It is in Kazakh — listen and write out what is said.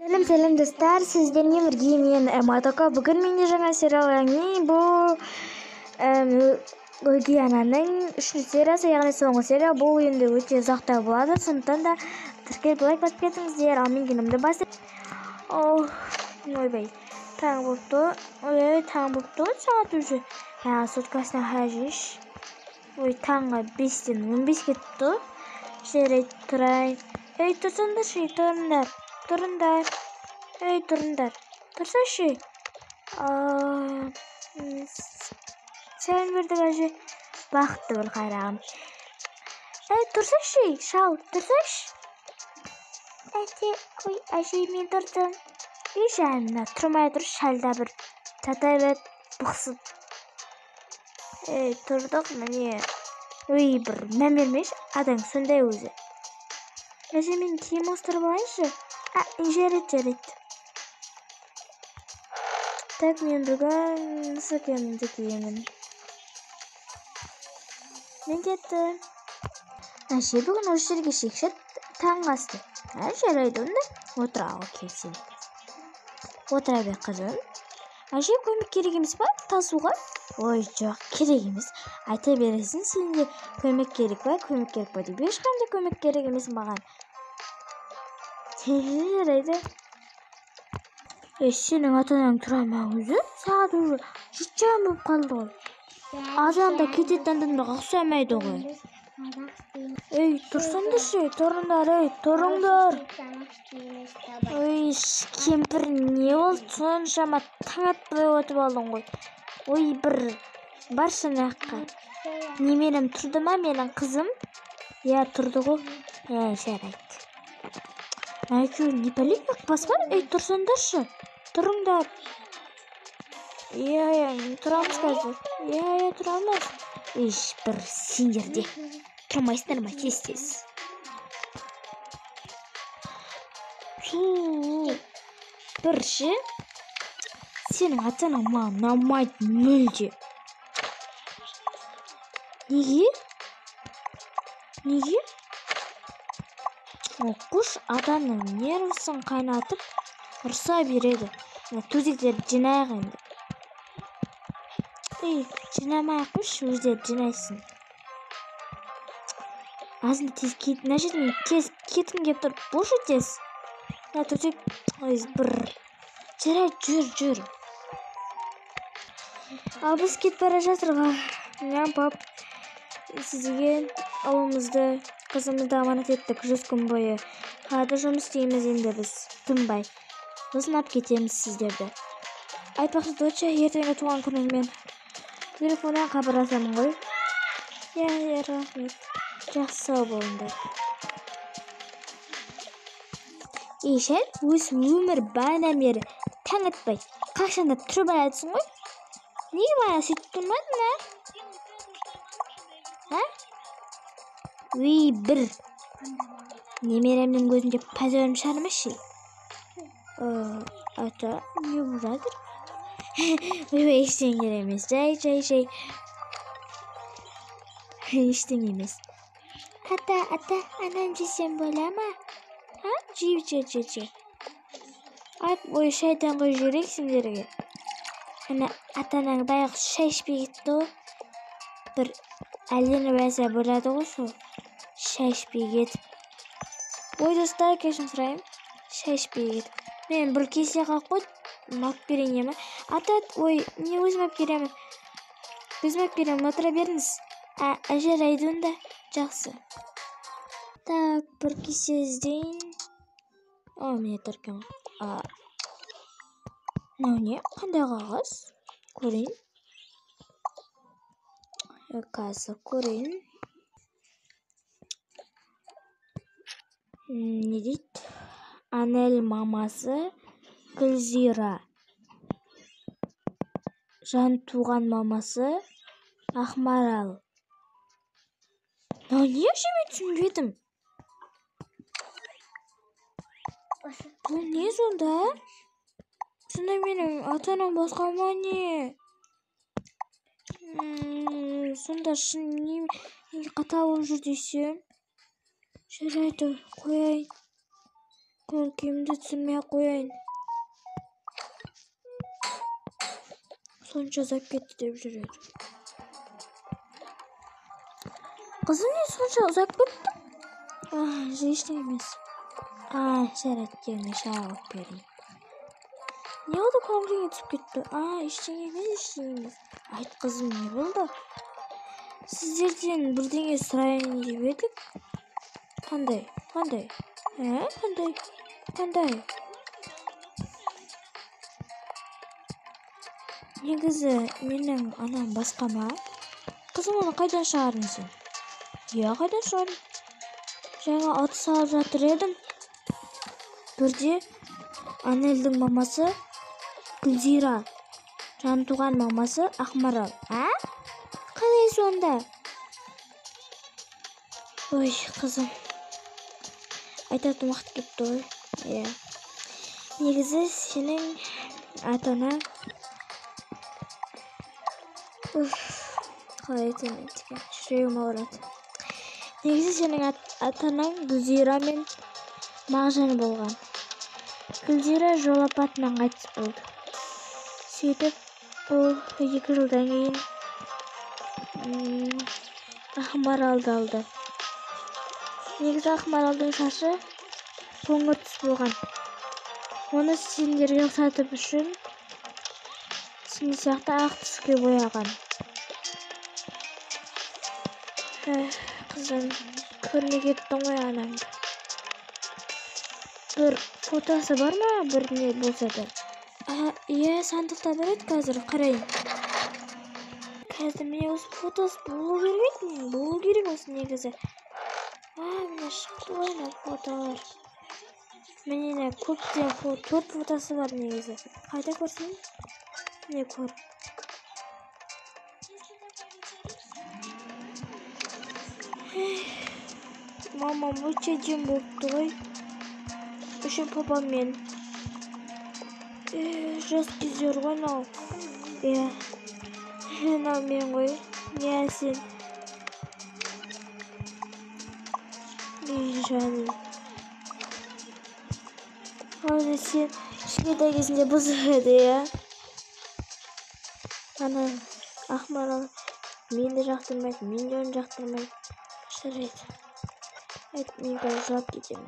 Сәлем, сәлем достар, сіздермен бірге мен Матока. Бүгін менде жаңа сериал, яғни бұл Өгей ананың 3-ші сериясы, яғни соңғы серия. Бұл енді өте ұзақтау болады, сондықтан да тіркеліп лайк басып кетіңіздер. Ал мен киномды басып. Ойбай, таң болыпты. Ой, таң болыпты, сағат уже. Соткасына қарай. Ой, таңғы 5-тен 15 кетіпті. Жарайды, тұрайын. Ей, тұрсаңдаршы, тұрыңдар. Тұрыңдар. Ей, тұрыңдар. Тұрсайшы. Сәлем бердік, әже. Бақытты бол, қарағым. Ей, тұрсайшы, шал, тұрсайшы. Әте, ой, әже, мен тұрдым. Ей, жаным, тұрмай тұр, шалда бір жата бер, бықсып. Ей, тұрдық, міне. Ой, бір мән бермеші, адам сондай өзі. Әже, мен киім ауыстырып алайыншы. Жарайды, жарайды. Так, мен бүгін осы киімді киемін. Мен кеттім. Әже, бүгін осы жерге шекші таңғы асты. Жарайды, онда. Отыра ал, келсең. Отыра бер, қызым. Әже, көмек керек емес па тасуға? Ой, жоқ, керек емес. Айта бересің, сен де көмек керек па, көмек керек па деп. Ешқандай көмек керек емес маған. Жарайды. Сенің ата-анаң тұра ма өзі? Сағат уже 7:30 болып қалды ғой. Азанда кететін адамдарға ұқсамайды ғой. Ей, тұрсаңдаршы, тұрыңдар, ей, тұрыңдар. Ой, кемпір, не болды соншама таң атпай отырып алдың ғой. Ой, бір баршы ана жаққа. Немерем тұрды ма, менің қызым? Иә, тұрды ғой. Жарайды. Екеуі не пәле басқан? Ей, тұрсаңдаршы, тұрыңдар. Иә, иә, тұрамыз қазір. Иә, иә, тұрамыз. Еш, бір сендер де тұрмайсыңдар ма тез-тез? Ту, бір ше, сенің ата-анаң маған ұнамайды мүлде. Неге? Неге? Қуш адамның нервісін қайнатып ұрса береді. Төсектерді жинайық енді. Ей, жинамай ақ қойшы, өздері жинайсын. Азында тез кет, мына жерде мен тез кеткім келіп тұр. Болшы тез. Мына төсек, ой, бір. Жарайды, жүр, жүр. Ал біз кетіп бара жатырмыз. Мына пап, сізге ұлымызды, қызымызды аманат еттік 100 күн бойы. Қалада жұмыс істейміз енді біз, тынбай. Сосын алып кетеміз сіздерді. Айтпақшы, доча, ертеңгі туған күніңмен телефоннан хабарласамын ғой. Иә, иә, рахмет. Жақсы, сау болыңдар. Ей, шәл, өз өмір бағанадан бері таң атпай қашанда тұрып аласың ғой. Неге бағана сөйтіп тұрмадың, а? А? Өй, бір немеремнің көзінде позорым шығармашы. Ата, не болып жатыр? Ойбай, ештеңе емес. Жай, жай, жай. Ештеңе емес. Ата, ата, анан жесем бола ма? А? Жей, же, же, же. Ай, ой, шайдан қойып жіберейік сендерге. Ана ата-анаң байғұс шай ішпей кетті ғой. Бір әлдене бәлсе болады ғой сол. Шай ішпей кетіп. Ой, достар, кешірім сұраймын. Шай ішпей кетіп. Мен бір кесе қалып қойды. Алып берейін ме? Ата, ой, мен өзім алып беремін. Өзім алып беремін, отыра беріңіз. Жарайды онда. Жақсы. Так, бір кесе іздейін. О, міне тұр екен. Мынау не? Қандай қағаз? Көрейін. Қазір көрейін. Не дейді? Анель мамасы Гүлзира. Жан туған мамасы Ақмарал. Мынау не вообще, мен түсінбедім. Бұл не сонда? Сонда менің ата-анам басқа ма не? Сонда шын неге қатал болып жүр десем? Жарайды, қояйын. Көңіл күйімді түсірмей ақ қояйын. Сонша ұзап кетті деп жүреді. Қызым, не сонша ұзап кеттің? Ештеңе емес. Жарайды, келме, жауап берейін. Не болды, көңіл күйіңе түсіп кетті? Ештеңе емес, ештеңе емес. Айт, қызым, не болды? Сіздерден бірдеңе сұрайын деп едік. Қандай? Қандай? Қандай? Қандай? Негізі менің анам басқа ма? Қызым, оны қайдан шығардың сен? Иә, қайдан шығардың? Жаңа ат салып жатыр едім. Бірде Анельдің мамасы Гүлзира, жантуған мамасы Ақмарал. А? Қалай сонда? Ой, қызым. Айтатын уақыт келіпті ғой. Иә. Негізі сенің ата-анаң қалай айтсам екен, жүрегім ауырады. Негізі сенің ата-анаң Гүлзира мен Мағжан болған. Гүлзира жол апатынан қайтыс болды. Сөйтіп, ол 2 жылдан кейін Ақмаралды алды. Негізі Ақмаралдың шашы қоңыр түс болған. Оны сендерге ұқсатып үшін сен сияқты ақ түске бояған. Қызым, көрмей кеттің ғой анаңды. Бір фотосы бар ма, бір не болса да? Иә, сандықта бар еді, қазір қарайын. Қазір міне осы фотосы болу керек еді, болу керек осы негізі. Міне шықты ғой мына фотолар. Міне көптен 4 фотосы бар негізі. Қайда көрсем? Міне көр. Мамам өте әдемі болыпты ғой. Еще папаммен. Жас кездер ғой мынау. Иә. Мынау мен ғой. Не сен? Ей, жаным. Ана сен кішкентай кезінде бұзық еді, иә? Ана Ақмарал мені де жақтырмайды, мен де оны жақтырмаймын. Жарайды. Айт, мен қазір жылап кетемін.